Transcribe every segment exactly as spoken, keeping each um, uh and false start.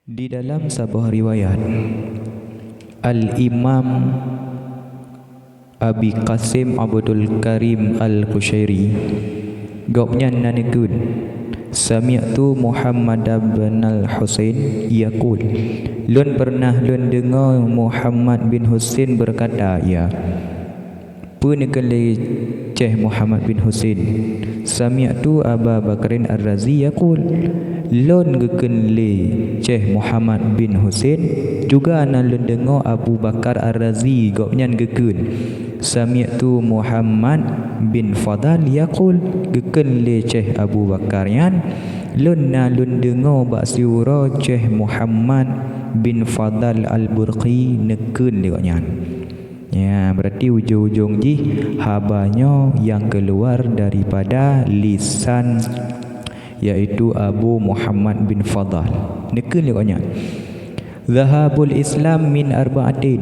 Di dalam saboh riwayat, Al-Imam Abi Qasim Abdul Karim Al-Qushairi, gobnyan na neukheun, "Sami'tu Muhammad bin Al-Husain yaqul," lôn peureunah lôn deungoe Muhammad bin Husain beukata, ya. Peue neukheun lé Syekh Muhammad bin Husain? "Sami'tu Aba Bakrin Ar-Razi yaqul," lôn geukheun lé Syekh Muhammad bin Husain, juga na lôn deungoe Abu Bakar Ar-Razi, gobnyan geukheun, "Sami'tu Muhammad bin Fadal yaqul," geukheun lé Syekh Abu Bakar nyan, lôn na lôn deungoe bak siuroe Syekh Muhammad bin Fadal Al-Burqi neukheun lé gobnyan. Ya, berarti ujong-ujong jih haba nyoe nyang keuluar daripada lisan, yaitu Abu Muhammad bin Fadal. Neukheun lé gobnyan, "Zahabul Islam min arba'atin."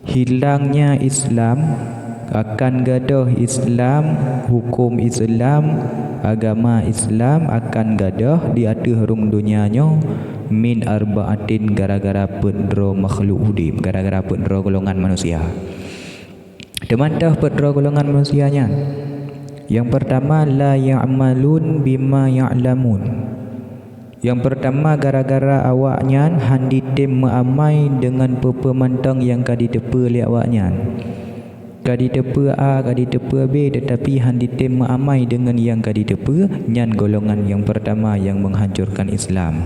Hilangnya Islam, akan gadôh Islam, hukum Islam, agama Islam akan gadôh di ateueh rhueng donya nyoe, min arba'atin, gara-gara peuet droe makhluk udeb, gara-gara peuet droe golongan manusia. Teuma toh peuet droe golongan manusia nyan? Nyang peurtama, la ya'malun bima ya'lamun. Nyang peurtama, gara-gara awaknyan hán jitem meuamai deungon peue-peue mantong nyang ka jiteupeue lé awaknyan. Ka jiteupeue A, ka jiteupeue B, teutapi hán jitem meuamai deungon nyang ka jiteupeue, nyan golongan nyang peurtama nyang menghancurkan Islam.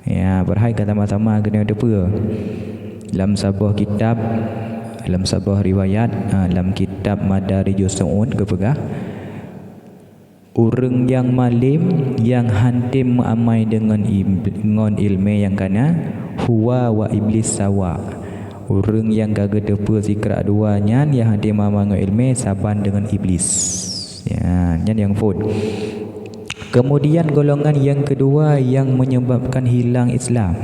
Ya, padahai ka sama-sama keuneuk teupeue. Lam saboh kitab, lam saboh riwayat, ha, lam kitab Madarijus Su'ud geupeugah, ureuëng nyang malem nyang hán jitem meuamai deungon ib-, ngon iéleumé nyang kana, huwa wa iblis sawa. Ureuëng nyang ka geuteupeue sikrak dua nyan nyang hán jitem meuamai ngon iéleumé saban deungon iblis. Ya, nyan nyang phon. Kemudian golongan nyang keudua nyang menyebabkan hilang Islam,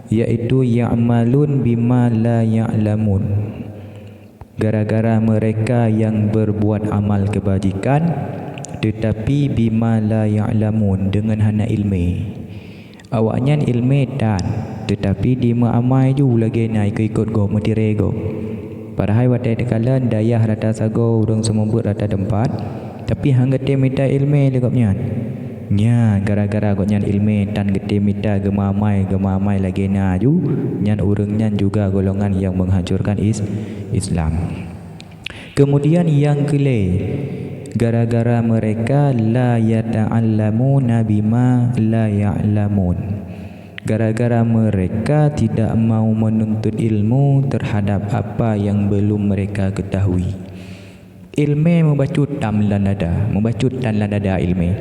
yaitu ya'malun bima la ya'lamun. Gara-gara mereka nyang berbuat amal kebajikan, teutapi bima la ya'lamun, deungon hana iéleumé. Awaknyan iéleumé tan, teutapi jimeuamai ju lagée na ikot-ikot gob, meutirée gob. Padahai watée teukalon dayah rata sagoe, ureuëng seumeubeuet rata teumpat, tapi hán geutem mita iéleumé lé gobnyan. Nyan gara-gara gobnyan iéleumé tan geutem mita geumeuamai, geumeuamai lagée na ju, nyan ureuëng nyan juga golongan nyang menghancurkan is-, Islam. Kemudian nyang keulhée, gara-gara mereka la yata'allamuna bima la ya'lamun. Gara-gara mereka tidak mau menuntut ilmu terhadap apa yang belum mereka ketahui. Iéleumé meubacut tan lam dada, meubacut tan lam dada iéleumé.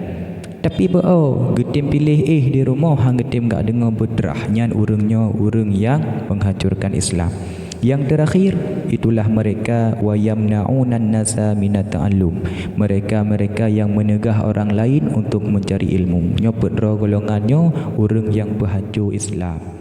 Tapi beu-o geutem piléh éh di rumoh hán geutem gak deungoe beutrah, nyan ureuëng nyoe ureuëng nyang menghancurkan Islam. Yang terakhir, itulah mereka wa yamna'unan nasa minat ta'allum. Mereka-mereka yang menegah orang lain untuk mencari ilmu. Nyoe peuet droe golongan nyoe ureuëng nyang peuhanco Islam.